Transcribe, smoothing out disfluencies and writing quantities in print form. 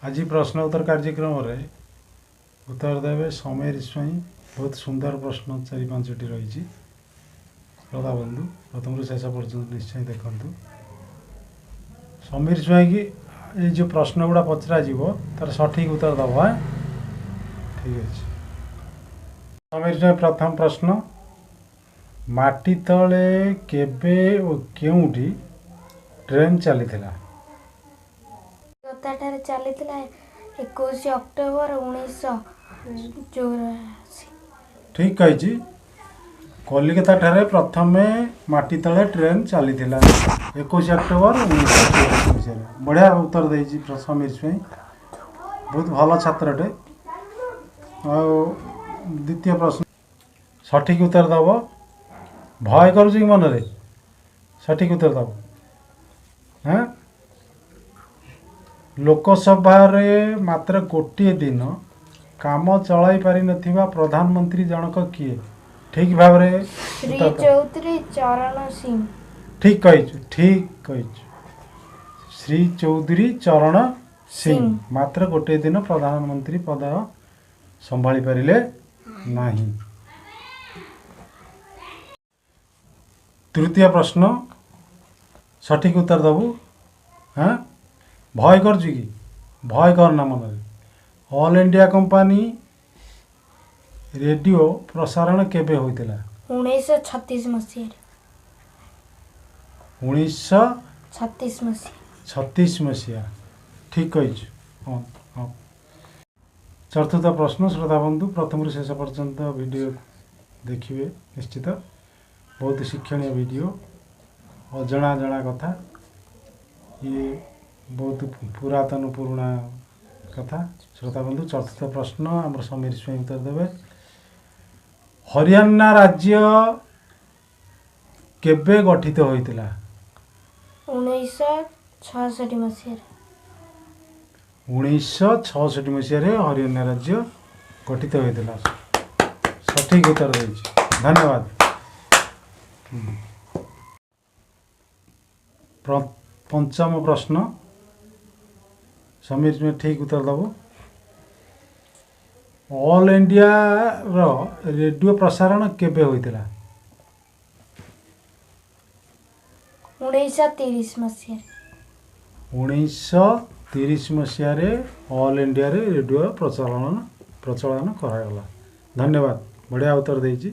ଆଜି ପ୍ରଶ୍ନ ଉତ୍ତର କାର୍ଯ୍ୟକ୍ରମରେ ଉତ୍ତର ଦେବେ ସମୀର ସ୍ୱାଇଁ। ବହୁତ ସୁନ୍ଦର ପ୍ରଶ୍ନ 4 5ଟି ରହିଛି। ଶ୍ରୋତା ବନ୍ଧୁ, ପ୍ରଥମରୁ ଶେଷ ପର୍ଯ୍ୟନ୍ତ ନିଶ୍ଚୟ ଦେଖନ୍ତୁ। ସମୀର ସ୍ୱାଇଁକି ଏଇ ଯେଉଁ ପ୍ରଶ୍ନ ଗୁଡ଼ା ପଚରାଯିବ ତାର ସଠିକ୍ ଉତ୍ତର ଦେବ। ଠିକ୍ ଅଛି ସମୀର ସ୍ୱାଇଁ, ପ୍ରଥମ ପ୍ରଶ୍ନ, ମାଟି ତଳେ କେବେ ଓ କେଉଁଠି ଟ୍ରେନ୍ ଚାଲିଥିଲା? କଲିକତାଠାରେ ଚାଲିଥିଲା 21 ଅକ୍ଟୋବର 1984। ଠିକ୍ କହିଛି। କଲିକତାଠାରେ ପ୍ରଥମେ ମାଟି ତଳେ ଟ୍ରେନ୍ ଚାଲିଥିଲା 21 ଅକ୍ଟୋବର 1984 ମସିହାରେ। ବଢ଼ିଆ ଉତ୍ତର ଦେଇଛି ସମୀର ସ୍ୱାଇଁ, ବହୁତ ଭଲ ଛାତ୍ରଟେ। ଆଉ ଦ୍ୱିତୀୟ ପ୍ରଶ୍ନ ସଠିକ୍ ଉତ୍ତର ଦେବ। ଭୟ କରୁଛି କି ମନରେ? ସଠିକ୍ ଉତ୍ତର ଦେବ। ହଁ, ଲୋକସଭାରେ ମାତ୍ର ଗୋଟିଏ ଦିନ କାମ ଚଳାଇ ପାରିନଥିବା ପ୍ରଧାନମନ୍ତ୍ରୀ ଜଣକ କିଏ? ଠିକ୍ ଭାବରେ ଶ୍ରୀ ଉତ୍ତର ଦେବ। ଚୌଧୁରୀ ଚରଣ ସିଂ। ଠିକ୍ କହିଛୁ, ଠିକ୍ କହିଛୁ। ଶ୍ରୀ ଚୌଧୁରୀ ଚରଣ ସିଂ ସିଂ। ମାତ୍ର ଗୋଟିଏ ଦିନ ପ୍ରଧାନମନ୍ତ୍ରୀ ପଦ ସମ୍ଭାଳି ପାରିଲେ ନାହିଁ। ତୃତୀୟ ପ୍ରଶ୍ନ ସଠିକ୍ ଉତ୍ତର ଦେବୁ। ହଁ, ଭୟ କରୁଛୁ କି? ଭୟ କରନା ମନରେ। ଅଲ୍ ଇଣ୍ଡିଆ କମ୍ପାନୀ ରେଡ଼ିଓ ପ୍ରସାରଣ କେବେ ହୋଇଥିଲା? 1936 ମସିହାରେ। 1936 ମସିହା। ମସିହା, ଠିକ୍ କହିଛୁ। ହଁ ହଁ। ଚତୁର୍ଥ ପ୍ରଶ୍ନ, ଶ୍ରୋତା ବନ୍ଧୁ ପ୍ରଥମରୁ ଶେଷ ପର୍ଯ୍ୟନ୍ତ ଭିଡ଼ିଓ ଦେଖିବେ ନିଶ୍ଚିତ। ବହୁତ ଶିକ୍ଷଣୀୟ ଭିଡ଼ିଓ, ଅଜଣା ଜଣା କଥା, ଇଏ ବହୁତ ପୁରାତନ ପୁରୁଣା କଥା। ଶ୍ରୋତା ବନ୍ଧୁ, ଚତୁର୍ଥ ପ୍ରଶ୍ନ ଆମର ସମୀର ସ୍ୱାଇଁ ଉତ୍ତର ଦେବେ। ହରିୟାଣା ରାଜ୍ୟ କେବେ ଗଠିତ ହୋଇଥିଲା? 1966 ମସିହାରେ। 1966 ମସିହାରେ ହରିୟାଣା ରାଜ୍ୟ ଗଠିତ ହୋଇଥିଲା। ସଠିକ୍ ଉତ୍ତର ଦେଇଛି, ଧନ୍ୟବାଦ। ପଞ୍ଚମ ପ୍ରଶ୍ନ ସମୀର ତୁମେ ଠିକ୍ ଉତ୍ତର ଦେବ। ଅଲ୍ ଇଣ୍ଡିଆର ରେଡ଼ିଓ ପ୍ରସାରଣ କେବେ ହୋଇଥିଲା? 1930 ମସିହାରେ। 1930 ମସିହାରେ ଅଲ୍ ଇଣ୍ଡିଆରେ ରେଡ଼ିଓ ପ୍ରଚଳନ କରାଗଲା। ଧନ୍ୟବାଦ, ବଢ଼ିଆ ଉତ୍ତର ଦେଇଛି।